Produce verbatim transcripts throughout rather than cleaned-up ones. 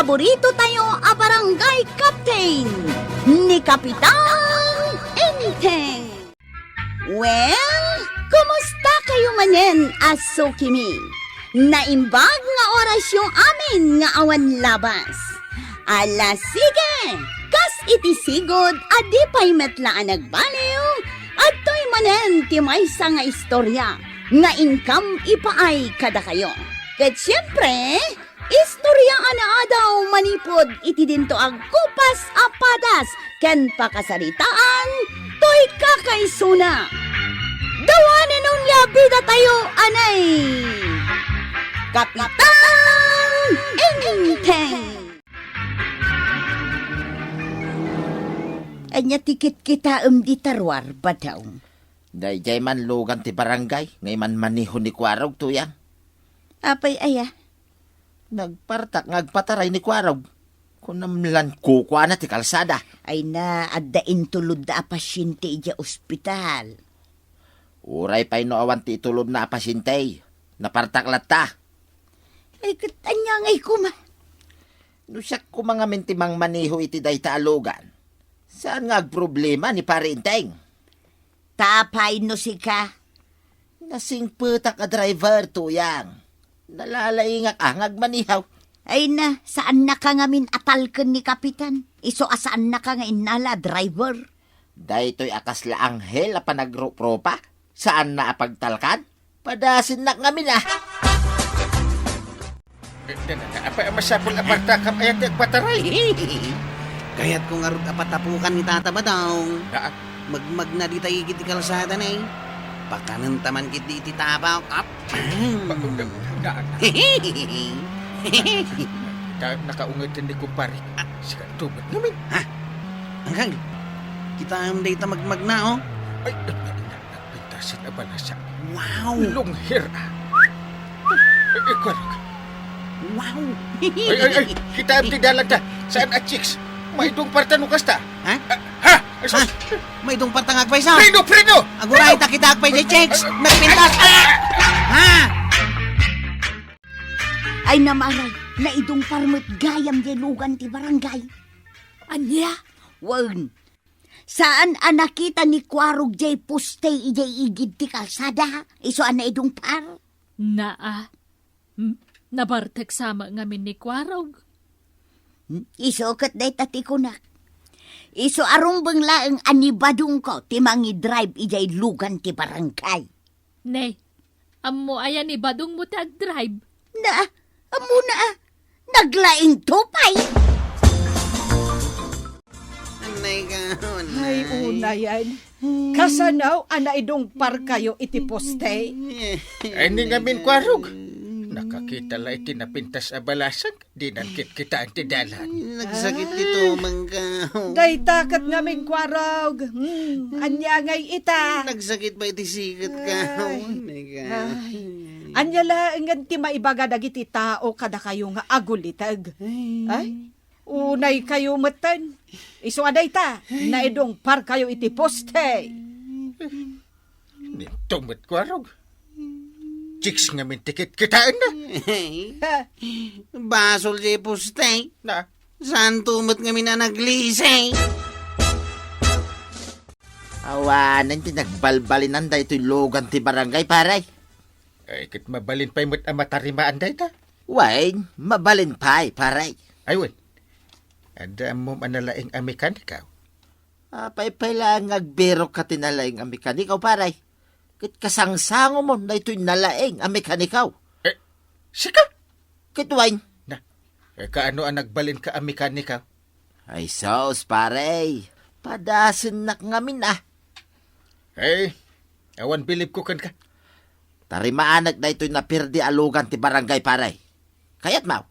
Paborito tayo a barangay captain, ni Kapitan Enteng. Well, kumusta kayo manen a sukimi? Naimbag nga orasyo amin nga awan labas. Ala, sige! Kas iti sigud a di pay met la a nagbaliw, adtoy manen ti maysa nga istorya nga inkam ipaay kadakayo. Ket siempre, istorya a naadaw manipud iti dinto agkupas a padas ken pakasaritaan toy kakaisuna. Dawanen onia bidatayo a ni Kapitan Enteng. Ania ti kitkitaem dita ruar, Badong? Daydiay man lugan ti barangay nga imanmaneho ni Kuarog, Tuyang. Apay aya? Nagpartak nga agpataray ni Kuarog. Kunam lan kukuana ti kalsada. Ay na, adda intulodda a pasyente idiay ospital. Uray pay no awan ti itulodna a pasyente, napartak latta. Ay, ket ania ngay koma? No siak koma ngamin ti mangmaneho iti dayta a lugan, saan nga agproblema ni Pare Enteng? Tapay no sika? Nasingpetak a driver, Tuyang. Nalalaingak a nga agmaneho. Ay na, saannaka ngamin a talken ni Kapitan. Isu a saannaka nga innala a driver. Daytoy a kasla anghel a panagrupropa, saanna a pagtalkan? Padasennak ngamin a. Eh, na, na, na, apay a masapul a partakam aya ti agpataray? Kayatko ngarud a patapukan ni Tata Badong. Daan. Magmagna dita igid ti kalsada, ne. Pakanenta man ketdi iti tabaw. Ap-, Ba-, na, na. Ta-, nakaungeten ni kumpare. Ah. Sika, tubet ngamin. Ha? Angkal, kitaem dayta magmagna, oh. Ay, na, na, na, nagpintasen a balasa. Wow! Long hair, ah. Eh, eh, kuwan. Wow! Ay, ay, ay, kitaem ti dalan ta. Saan a chicks? Maidungparta no kasta. Ha? Ah, ha? Ay, sus. Ha? Maidungparta nga agpayso? Preno, preno! Aguray, ta kitaak pay di chicks. Nagpintas. Ah! Ha? Ay, namaray, naidungpar met gayam diay lugan ti barangay. Ania? Wen, saan a nakita ni Kuarog diay poste idiay igid ti kalsada, isu a naidungpar? Naa. Hmm, nabartek sa met ngamin ni Kuarog. Hmm, isu ket dayta ti kunak. Isu a rumbeng laeng a ni Badongko ti mangidrive idiay lugan ti barangay. Ne, ammo aya ni Badongmo ti agdrive? Na, ammona a. Naglaing to pay. Anay ka, anay. Ay, unayan. Kasano a naidungparkayo iti poste? Ay, ni ngamin Kuarog. Nakakita la iti napintas a balasang. Dinan kitkitaen ti dalan. Nagsakit ti tumangko. Dayta ket ngamin Kuarog. Hmm, ania ngay ita? Nagsakit pay ti siketko. Ay. Nega. Ay. Ania laengen ti maibaga dagiti tao kadakayo nga aguliteg? Ay. Ay, unaykayo metten. Isu a dayta, naidungparkayo iti poste. Ninto met Kuarog. Chicks ngamin ti kitkitaenna. Basol diay poste. Na? Santo met ngamin a naglisi. Awanen ti nagbalbalinan daytoy lugan ti barangay, pare. Ay, ket mabalin pay met a matarimaan dayta. Wen, mabalin pay, pare. Ay, wen. Adda ammom a nalaing a mekanikaw? Apay pay laeng nga agbirokka ti nalaing a mekanikaw, pare? Ket kasangsangomon daytoy nalaing a mekanikaw. Eh, sika? Ket wen. Na, eh, kaano a nagbalinka a mekanikaw? Ay sus, pare. Padasennak ngamin, ah. Eh, awan bilibko kenka. Tarimaanek daytoy napirdi a lugan ti barangay, pare. Kayatmo?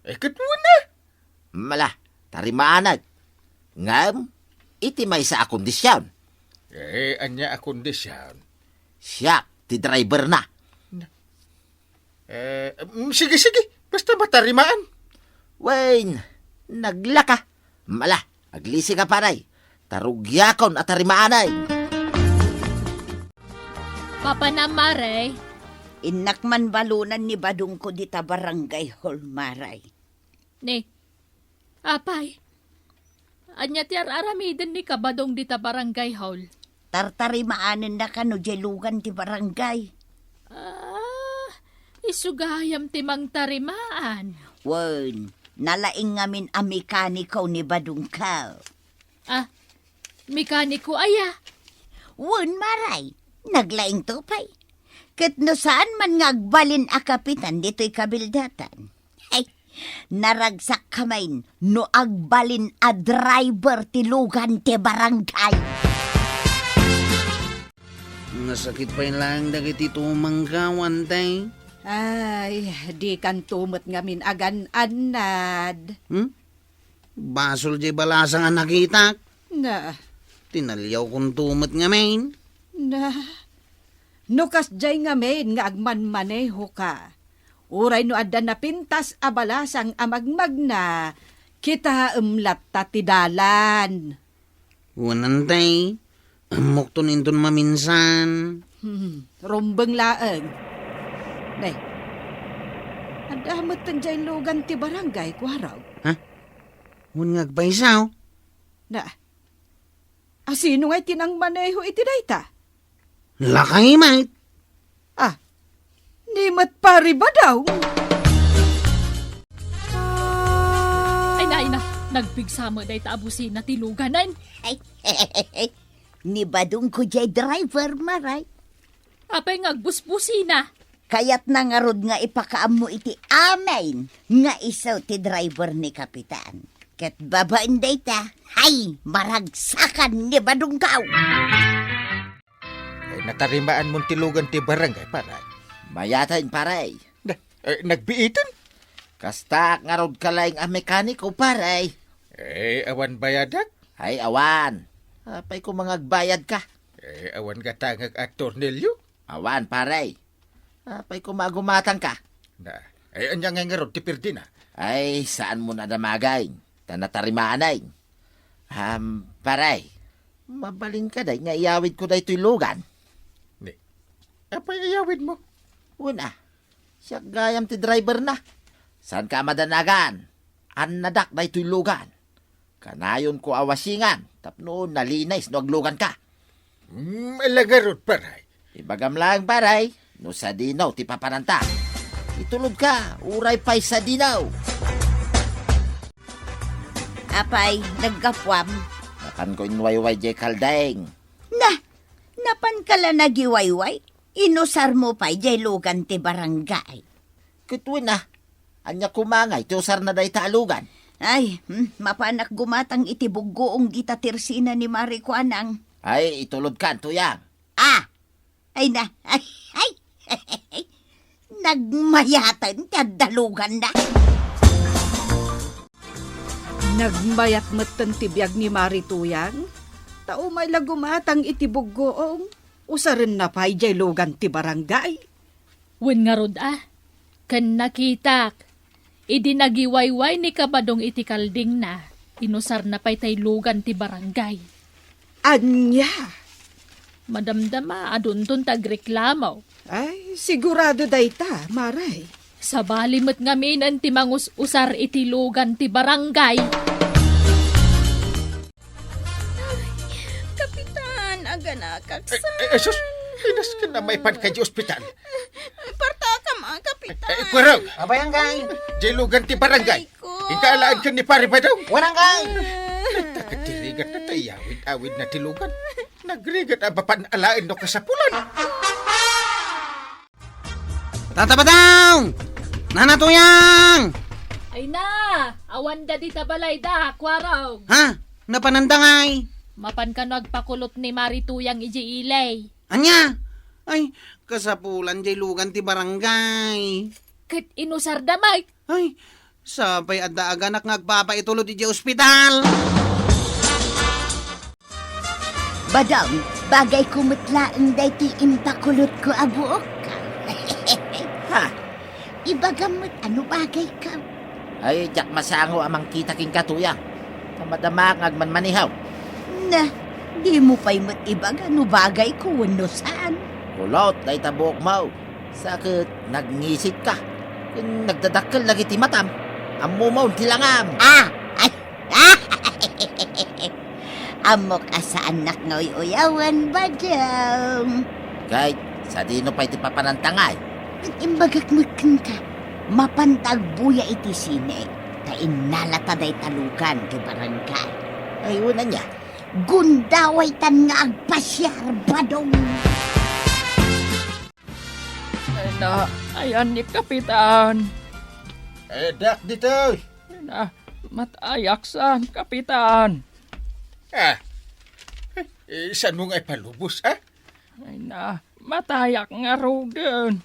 Eh, ket wen a. Mala, tarimaanek. Ngem, iti maysa a kondision. Eh, ania a kondision? Siak ti driverna. Eh, mm, sige, sige. Basta matarimaan. Wen, naglaka. Mala, aglisika, pare. Ta rugiakon a tarimaanay. Papanam, Mare. Innak man balonan ni Badongko dita barangay hall, Mare. Ni, apay, ania ti ar-aramiden ni Kabadong dita barangay hall? Tartarimaanenna kano diay lugan ti barangay. Ah, isu gayam ti mangtarimaan. Wen, nalaing ngamin a mekaniko ni Badongko. Ah, mekaniko aya? Wen, Maray, naglaingto pay. Ket no saan man nga agbalin a kapitan ditoy kabildatan. Ay, naragsak kamain no agbalin a driver ti lugan ti barangay. Nasakit pay laeng dagiti tumangko, Antay. Ay, dikanto met ngamin agan-annad. Hmm? Basol diay balasang a nakitak. Na. Tinaliawkonto met ngamin. Na. No kasdiay ngamin nga agmanmanehoka, uray no adda napintas a balasang a magmagna, kitaem latta ti dalan. Wen, Antay, ammokton inton maminsan. Hmm, rumbeng laeng. Ne, adda metten diay lugan ti barangay, Kuarog. Ha? Wen nga agpaysaw? Na, asino ngay ti nangmaneho iti dayta? Lakay met. Ah, ni met Pari Badong. Ay na, ay na, nagpigsa met dayta a busina ti luganen. Ay, ni Badongko diay driver, Maray. Apay nga agbusbusina? Kayatna ngarud nga ipakaammo iti amin nga isu ti driver ni Kapitan. Ket babaen dayta, hay, maragsakan ni Badongko. Ay, natarimaanmon ti lugan ti barangay, Paray. Mayaten, Paray. Na, eh, nagbiiten? Kastaak ngarud ka laeng a mekaniko, Paray. Eh, awan bayadak? Ay, awan. Apay koma nga agbayadka? Eh, awan gatangek a tornilyo? Awan, Paray. Apay koma a gumatangka? Na, eh, ania ngay ngarud ti pirdina? Ay, saanmon a damagaen, ta natarimaanay. Am, Paray, mabalin kadi nga iyawidko daytoy lugan? Ni, apay iyawidmo? Wen a, siak gayam ti driverna. Saanka a madanagan? Annadak daytoy lugan. Kanayonko a wasingan tapno nalinis no agluganka. Mm, ala ngarud, Paray. Ibagam laeng, Paray, no sadino ti papananta. Itulodka, uray pay sadino. Apay, naggapuam? Napanko inwayway diay kalding. Na, napanka la nagiwayway? Inusarmo pay diay lugan ti barangay. Ket wen a, ania koma ngay ti usarna dayta a lugan? Ay, hmm, mapanak gumatang iti buggoong ita tersina ni Mari Kuanang. Ay, itulodkan, Tuyang. Ah! Ay na, ay, ay! Nagmayaten ti adda luganna. Nagmayat metten ti biag ni Mari Tuyang, ta umay la gumatang iti buggoong, usarenna pay diay lugan ti barangay. Wen ngarud a, ken nakitak, idi nagiwayway ni Kabadong iti kaldingna, inusarna pay tay lugan ti barangay. Ania? Madamdama a dunton ti agreklamo. Ay, sigurado dayta, Maray. Sabali met ngaminen ti mangus-usar iti lugan ti barangay. Ay, Kapitan, aganakak. Ay, ay, ay, sus! Inas ka na maipan ka di ospital. Partakam, ah, Kapitan. Ay, ay, Kuarog! Apay, Angkay? Di lugan ti barangay. Ay, ko. Inka alaen ken ni Pare Badong. Wen, Angkay! Nagtakad ti rigat na ta iyawid-awid na ti lugan. Nagrigat a mapan alaen no kasapulan. Tata Badong! Nana Tuyang! Ay na! Awan da dita balayda, Kuarog! Ha? Napananda ngay? Mapan kano agpakulot ni Mari Tuyang idiay ili. Ania? Ay, kasapulan diay lugan ti barangay. Ket inusar da met. Ay, sapay adda aganak nga agpapaitulod idiay ospital. Badong, bagayko met laeng daytoy impakulotko a buok. Ha? Ibagam met a no bagayko. Ay, diak masango a mangkita kenka, Tuyang. Ta madamaak nga agmanmaneho. Na, dimo pay met ibaga no bagayko wenno saan. Kulot dayta buokmo. Sa ket nagngisit ka. Ken nagdadakkel dagiti matam. Ammom ti langam. Ah! Ay! Ah! Ammok a saannak nga uy-uyawen, Badong. Kay, sadino pay ti papananta ngay? Imbagak met kenka, mapanta agbuya iti sine, ta innalata dayta lugan ti barangay. Ay, wen ania? Gundawaytan nga agpasiar, Badong. Ay na, ayan ni Kapitan. Eh, diak ditoy. Ay na, matayak saan, Kapitan. Ah, eh, saan mo nga ipalubos, ah? Ay na, matayak ngaruden.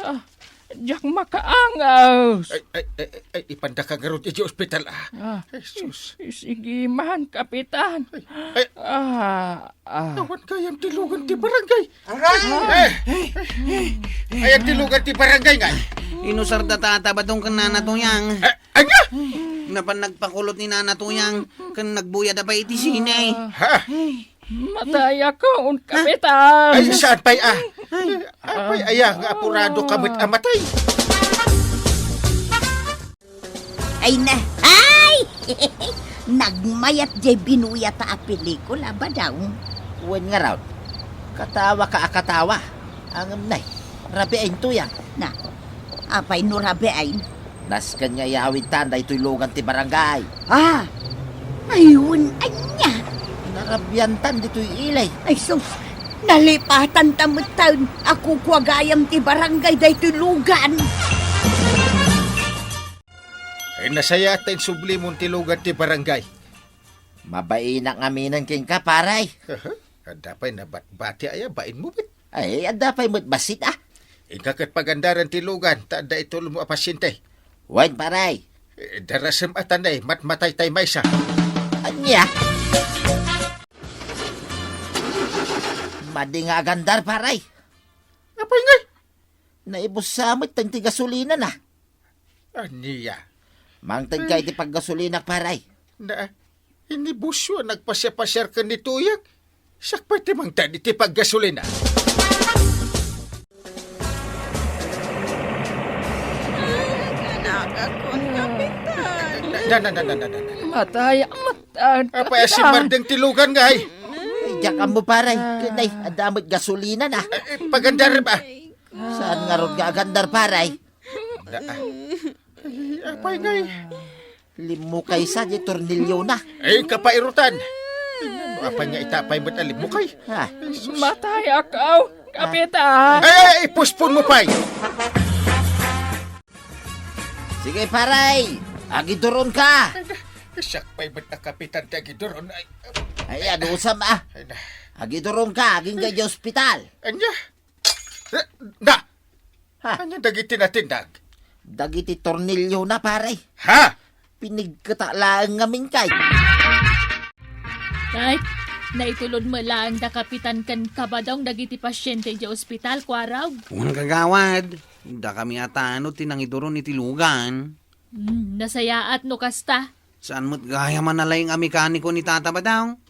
Ah, diak makaangas. Ay, ay, ay, ay, ipandaka ngarud iti ospital, ah. Ah, Jesus. Sige man, Kapitan. Ay, ay. Ah, ah. Awan gayam ti lugan ti barangay. Aray! Eh, ayan ti lugan ti barangay ngay. Inusar da Tata Badong ken Nana Tuyang. Eh, ania? Napan nagpakulot ni Nana Tuyang ken nagbuya da pay iti sine. Ha? Matayakon, Kapitan. Ay, saan pay, ah? Apay aya nga apurado ka met a matay? Ay na, ay! Nagmayat jay binuyata a pelikula, Badong. Wen ngarud, katawa ka a katawa. Ngem nay, rabiin Tuyang. Na, apay no rabiin? Nasken nga iyawidtan daytoy lugan ti barangay. Ah! Ay, wen ania? Narabiantan ditoy ili. Ay, sus! Nalipatanta metten a kukua gayam ti barangay daytoy lugan. Ay, nasayaat ta insublimon ti lugan ti barangay. Mabainak ngaminen kenka, pare. Aha, adda pay nabatbati aya bainmo met. Ay, adda pay met bassit, ah. Inka ket pagandaren ti lugan, ta adda itulodmo a pasiente. Wen, pare. Eh, darasem a tanay, matmatay tay maysa. Ania? Madi nga agandar, pare. Apay ngay? Naibussa met ti gasolina na. Ania? Mangted ka iti paggasolinak, pare. Na, inibusyo a nagpasiar-pasiar ken ni Tuyang. Siak pay ti mangted iti paggasolina. Ay, kanakakon, Kapitan. Na, na, na, na, na, na, na. Matay, matay, Apay a Kapitan. Simmardeng ti lugan ngay? Ay, diak ammo, pare. Ken nay, adda met gasolina na. Eh, eh, pagandar ba? Saan ngarud nga agandar, pare? Na, ah. Ay, apay ngay? Limmukay sa di tornilyo na. Ay, kapairutan. Apay nga ita pay met a limmukay? Ha? Matay ako, Kapitan. Ay, ay, ipuspon mo pay. Sige, pare. Agiduron ka. Ay, na, siak pay met a kapitan ti agiduron. Ay, Ay, adusam, ah. Ay, na. Agiduron ka, agingga di ospital. Anya? Eh, na! Ha? Anya dagiti natindag? Dagiti tornilyo na, pare. Ha? Pinigketa laeng ngamin kay. Kay, naitulod met laeng da Kapitan ken Kabadong dagiti pasiente idiay ospital, kuarog. Wen, kagawad, dakami a tanod ti nangiduron iti lugan. Hmm, nasayaat no kasta. Saan met gayam a nalaing a mekaniko ni Tata Badong?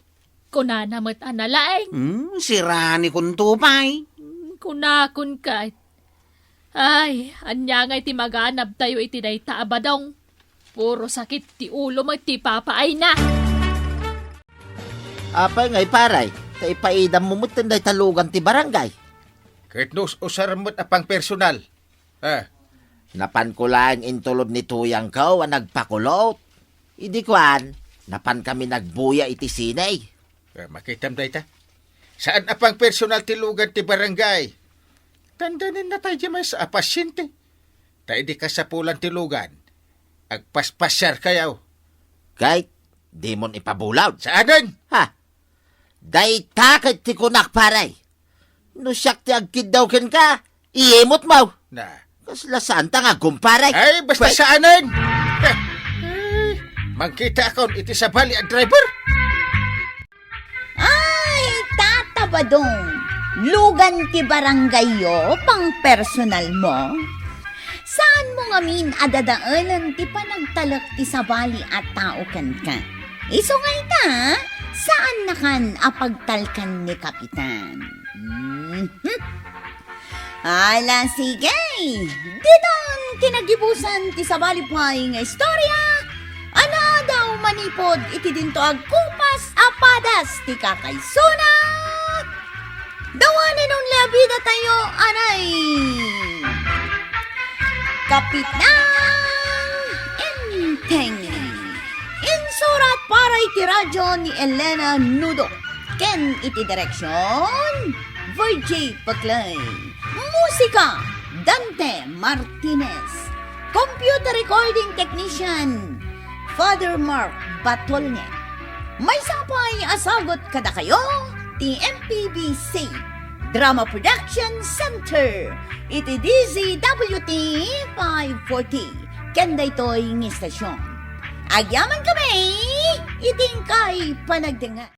Kunana met a nalaing. Hmm, sirani kunto pay. Hmm, kunakon ket. Ay, ania ngay ti maganabtayo iti dayta a Badong? Puro sakit ti ulo met ti papaayna. Apay ngay, pare, ta ipaidammo met dayta lugan ti barangay. Ket no us-usar met a pangpersonal. Ah. Napanko laeng intulod ni Tuyangko a nagpakulot. Idi kuan, napankami nagbuya iti sine. Ah, makitam dayta. Saan a pangpersonal ti lugan ti barangay. Tandanin na tayo maysa a pasyente. Ta idi kasapulan ti lugan, agpaspasiarkayo. Kay, dimon ipabulod. Saanen? Ha? Dayta ket ti kunak, pare. No siak ti agkiddaw kenka, iimutmo. Na. Kasla saanta nga agkumpare. Ay, basta Pwe- saanen. Ay, mangkitaakon iti sabali a driver. Ay, Tata Badong, lugan ti barangayyo, pangpersonalmo. Saanmo ngamin a dadaelen ti panagtalek ti sabali a tao kenka. Isu nga ita, saannakan a pagtalkan ni Kapitan. Mhm. Ala, sige! Ditan ti nagibusan ti sabali pay nga istorya, a nadaw manipud iti dinto agkupas a padas ti kakaisuna. The one and only a bidatayo, anay! Kapitan Enteng. Insurat para iti radyo ni Elena Nudo. Ken iti direksyon, Virgie Paclay. Musika, Dante Martinez. Computer recording technician, Father Mark Batolne. Maysa pay a sagut kadakayo ti M P B C Drama Production Center iti D Z W T five forty. Ken daytoy nga istasyon, agyamankami iti inkay panagdengngeg.